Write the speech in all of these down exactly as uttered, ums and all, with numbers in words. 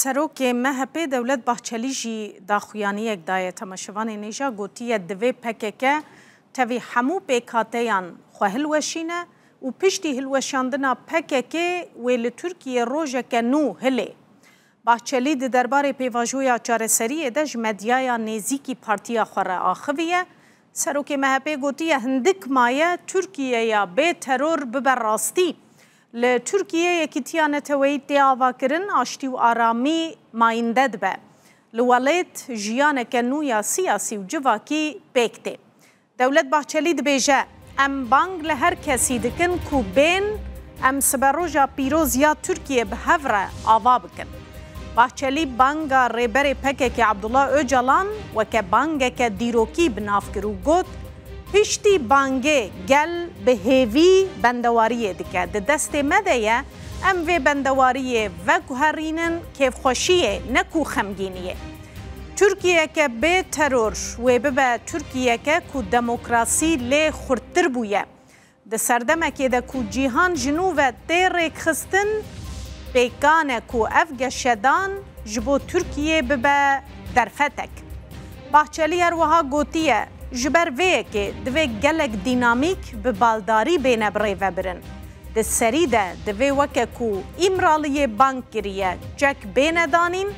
Serokê M H P Dewlet Bahçelî jî daxuyaniyek daye temaşevanên hêja, gotiye divê P K K tevî hemû pêkhateyan xwe hilweşîne û piştî hilweşandina P K K wê li Tirkiyê rojeke nû hilê. Bahçelî di derbarê pêvajoya çareseriyê de ji medyaya nêzîkî partiya xwe re axiviye. Serokê M H P gotiye, hindik maye Tirkiyeya bê teror bibe rastî. Li Tirkiyê yekîtiya neteweyî tê avakirin, aştî û aramî mayînde dibe. Li welêt jiyaneke nû ya siyasî û civakî pêk tê. Dewlet Bahçelî dibêje, em bang li her kesî dikin ku bên em siberoja pîroz ya Tirkiyê bi hev re ava bikin. Bahçelî banga Rêberê P K K Abdullah Ocalan weke bangeke dîrokî bi nav kir û got, piştî bangê gel bi hêvî bendewariyê dike. Di destê me de ye, em vê bendewariyê veguherînin kêfxweşiyê, ne ku xemgîniyê. Tirkiyeke bê teror wê bibe Tirkiyeke ku demokrasî lê xurttir bûye. Di serdemekê de ku cîhan ji nû ve tê rêkxistin, pêkan e ku ev geşedan ji bo Tirkiyê bibe derfetek. Bahçelî her wiha gotiye, ji ber vê yekê divê gelek dînamîk bi baldarî bêne birêvebirin. Di serî de divê weke ku Îmraliyê bang kiriye, çek bêne danîn,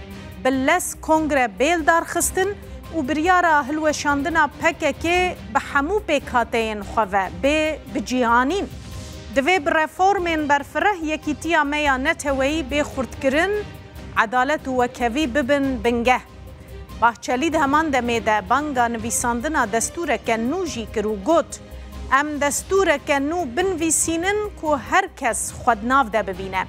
bi lez kongre bê lidarxistin û biryara hilweşandina P K K bi hemû pêkhateyên xwe ve bê bicîhanîn. Divê bi reformên berfireh yekîtiya me ya neteweyî bê xurtkirin, edalet û wekhevî bibin bingeh. Bahçelî di heman demê de banga nivîsandina destûreke nû jî kir û got, em destûreke nû binivîsînin ku her kes xwe di nav de bibîne.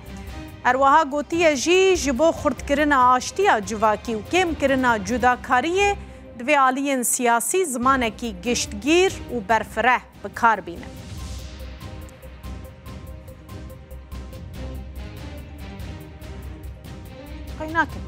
Her wiha gotiye jî, ji bo xurtkirina aştiya civakî û kêmkirina cudakariyê, divê aliyên siyasî zimanekî giştgîr û berfireh bi kar bînin. Qey nakin.